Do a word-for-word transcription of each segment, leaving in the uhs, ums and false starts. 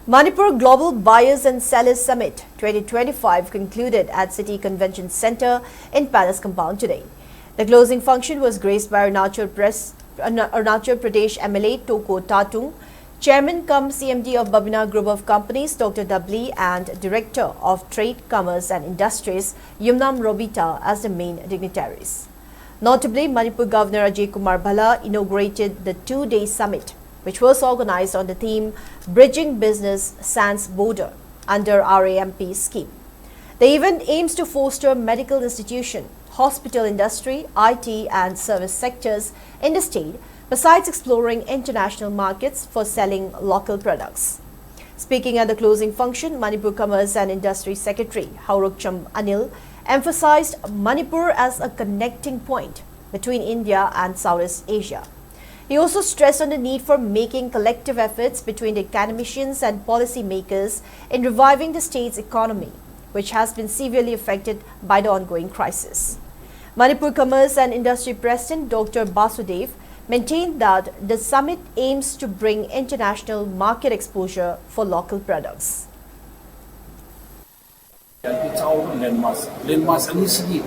Manipur Global Buyers and Sellers Summit twenty twenty-five concluded at City Convention Centre in Palace Compound today. The closing function was graced by Arunachal, Press, Aruna- Arunachal Pradesh M L A Toko Tatung, Chairman cum C M D of Babina Group of Companies Doctor Dabli, and Director of Trade, Commerce and Industries Yumnam Robita as the main dignitaries. Notably, Manipur Governor Ajay Kumar Bhalla inaugurated the two-day summit, which was organized on the theme Bridging Business Sans Border under R A M P scheme. The event aims to foster medical institution, hospital industry, I T and service sectors in the state, besides exploring international markets for selling local products. Speaking at the closing function, Manipur Commerce and Industry Secretary Haorokcham Anil emphasized Manipur as a connecting point between India and Southeast Asia. He also stressed on the need for making collective efforts between the academicians and policymakers in reviving the state's economy, which has been severely affected by the ongoing crisis. Manipur Commerce and Industry President Doctor Basudev maintained that the summit aims to bring international market exposure for local products. It's our landmass. Landmass ꯑꯅꯤꯁꯤꯒꯤ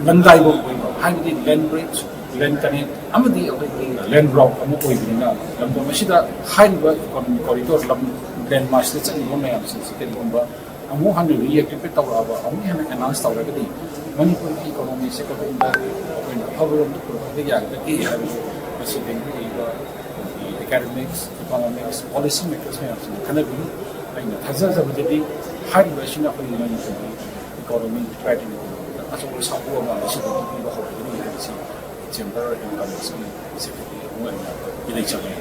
ꯂꯪꯗꯥꯏꯕ ꯑꯣꯏꯕ ꯍꯥꯏꯕꯗꯤ land bridge, land connect ꯑꯃꯗꯤ ꯑꯩꯈꯣꯏꯒꯤ land route ꯑꯃ ꯑꯣꯏꯕꯅꯤꯅ ꯂꯝꯗꯝ ꯑꯁꯤꯗ ꯍꯥꯏꯔꯤꯕ economic corridor ꯂꯝ landmassꯇ ꯆꯠꯂꯤꯕ ꯃꯌꯥꯝꯁꯤꯡꯁꯤ ꯀꯔꯤꯒꯨꯝꯕ ꯑꯃꯨꯛ ꯍꯟꯅ reactivate ꯇꯧꯔꯛꯑꯕ ꯑꯃꯨꯛ ꯍꯦꯟꯅ enhance ꯇꯧꯔꯒꯗꯤ ꯃꯅꯤꯄꯨꯔꯒꯤ economyꯁꯦ ꯀꯔꯝꯕ ꯑꯩꯈꯣꯏꯅ ꯑꯐꯕ ꯔꯣꯝꯗ ꯄꯨꯔꯛꯄ ꯌꯥꯒꯗꯒꯦ ꯍꯥꯏꯕꯗꯨ ꯃꯁꯤ ꯂꯦꯡꯕꯤꯔꯛꯏꯕ ꯑꯩꯈꯣꯏꯒꯤ academics, economics, policy makers ꯃꯌꯥꯝꯁꯤꯡꯅ ꯈꯟꯅꯕꯤꯌꯨ꯫ ꯑꯩꯅ ꯊꯥꯖꯖꯕꯗꯗꯤ ꯍꯥꯏꯔꯤꯕ ꯑꯁꯤꯅ ꯑꯩꯈꯣꯏꯒꯤ ꯃꯅꯤꯄꯨꯔꯒꯤ economy thriving ꯑꯣꯏꯕꯗ ꯑꯆꯧꯕ ꯁꯥꯐꯨ ꯑꯃ ꯃꯁꯤꯗꯒꯤ ꯄꯤꯕ ꯍꯧꯔꯒꯅꯤ ꯍꯥꯏꯕꯁꯤ Chamber and Commerceꯀꯤ Secretary ꯑꯃ ꯑꯣꯏꯅ ꯏꯔꯩ ꯆꯪꯉꯦ꯫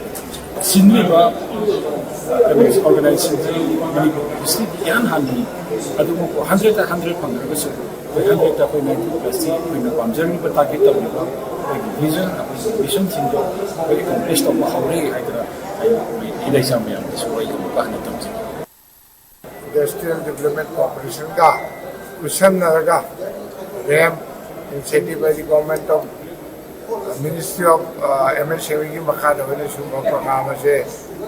ꯁꯤꯟꯂꯤꯕ organizationꯁꯤ ꯃꯅꯤꯄꯨꯔꯒꯤ historyꯗꯤ ꯏꯍꯥꯟ ꯍꯥꯟꯕꯅꯤ꯫ ꯑꯗꯨꯕꯨ hundredꯇ hundred ꯐꯪꯗ꯭ꯔꯒꯁꯨ ꯑꯩꯈꯣꯏ hundredꯇ ꯑꯩꯈꯣꯏ ninety plusꯁꯤ ꯑꯩꯈꯣꯏꯅ ꯄꯥꯝꯖꯔꯤꯕ target ꯇꯧꯔꯤꯕ ꯑꯩꯈꯣꯏꯒꯤ vision, ꯑꯩꯈꯣꯏꯒꯤ missionꯁꯤꯡꯗꯣ ꯑꯩꯈꯣꯏ accomplish ꯇꯧꯕ ꯍꯧꯔꯦ ꯍꯥꯏꯗꯅ ꯑꯩ ꯏꯔꯩꯆꯥ ꯃꯌꯥꯝꯗꯁꯨ ꯑꯩ ꯑꯃꯨꯛꯀ ꯍꯟꯅ ꯇꯝꯖꯒꯦ꯫ Industrial Development Corporationꯒ ꯈꯨꯠꯁꯝꯅꯔꯒ ꯔꯦꯝ incentive ꯍꯥꯏꯗꯤ Government of Ministry of MSMEꯒꯤ ꯃꯈꯥꯗ ꯑꯩꯈꯣꯏꯅ ꯁꯤꯒꯨꯝꯕ program ꯑꯁꯦ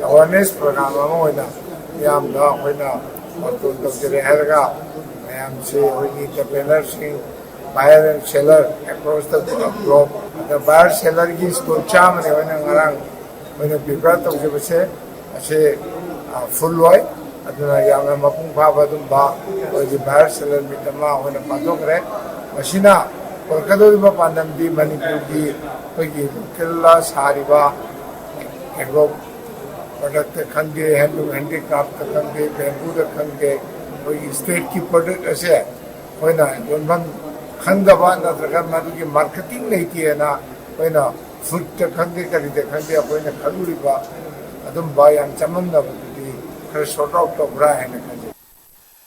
awareness program ꯑꯃ ꯑꯣꯏꯅ ꯃꯌꯥꯝꯗ ꯑꯩꯈꯣꯏꯅ ꯕꯥꯔꯇꯣꯟ ꯇꯧꯖꯔꯦ ꯍꯥꯏꯔꯒ ꯃꯌꯥꯝꯁꯤ ꯑꯩꯈꯣꯏꯒꯤ ꯏꯟꯇꯔꯄ꯭ꯔꯦꯅꯔꯁꯤꯡ, buyer and seller across the globe, ꯑꯗ buyer sellerꯒꯤ ꯁ꯭ꯇꯣꯜ ꯆꯥꯝꯃꯅꯤ ꯑꯩꯈꯣꯏꯅ ꯉꯔꯥꯡ ꯑꯩꯈꯣꯏꯅ ꯄ꯭ꯔꯤꯄꯦꯌꯔ ꯇꯧꯖꯕꯁꯦ꯫ ꯑꯁꯤ ꯐꯨꯜ ꯑꯣꯏ꯫ ꯑꯗꯨꯅ ꯌꯥꯝꯅ ꯃꯄꯨꯡ ꯐꯥꯕ ꯑꯗꯨꯝꯕ ꯑꯩꯈꯣꯏꯒꯤ buyer seller meet ꯑꯃ ꯑꯩꯈꯣꯏꯅ ꯄꯥꯡꯊꯣꯛꯈ꯭ꯔꯦ꯫ ꯃꯁꯤꯅ ꯄꯨꯔꯛꯀꯗꯧꯔꯤꯕ ꯄꯥꯟꯗꯝꯗꯤ ꯃꯅꯤꯄꯨꯔꯒꯤ ꯑꯩꯈꯣꯏꯒꯤ ꯂꯣꯀꯦꯜꯗ ꯁꯥꯔꯤꯕ ꯑꯦꯒ꯭ꯔꯣ ꯄ꯭ꯔꯗꯛꯇ ꯈꯪꯗꯦ, ꯍꯦꯟꯂꯨꯝ ꯍꯦꯟꯗꯤꯀ꯭ꯔꯥꯐꯇ ꯈꯪꯗꯦ, ꯕꯦꯝꯕꯨꯗ ꯈꯪꯗꯦ, ꯑꯩꯈꯣꯏꯒꯤ ꯁ꯭ꯇꯦꯠꯀꯤ ꯄ꯭ꯔꯗꯛ ꯑꯁꯦ ꯑꯩꯈꯣꯏꯅ ꯌꯣꯟꯐꯝ ꯈꯪꯗꯕ ꯅꯠꯇ꯭ꯔꯒ ꯃꯗꯨꯒꯤ ꯃꯥꯔꯀꯦꯇꯤꯡ ꯂꯩꯇꯦꯅ ꯑꯩꯈꯣꯏꯅ ꯐꯨꯗꯇ ꯈꯪꯗꯦ, ꯀꯔꯤꯗ ꯈꯪꯗꯦ, ꯑꯩꯈꯣꯏꯅ ꯈꯜꯂꯨꯔꯤꯕ ꯑꯗꯨꯝꯕ ꯌꯥꯝ ꯆꯃꯝꯅꯕꯗꯨꯗꯤ ꯈꯔ ꯁꯣꯔꯠ ꯑꯥꯎꯠ ꯇꯧꯕ꯭ꯔꯥ ꯍꯥꯏꯅ ꯈꯜꯂꯤ꯫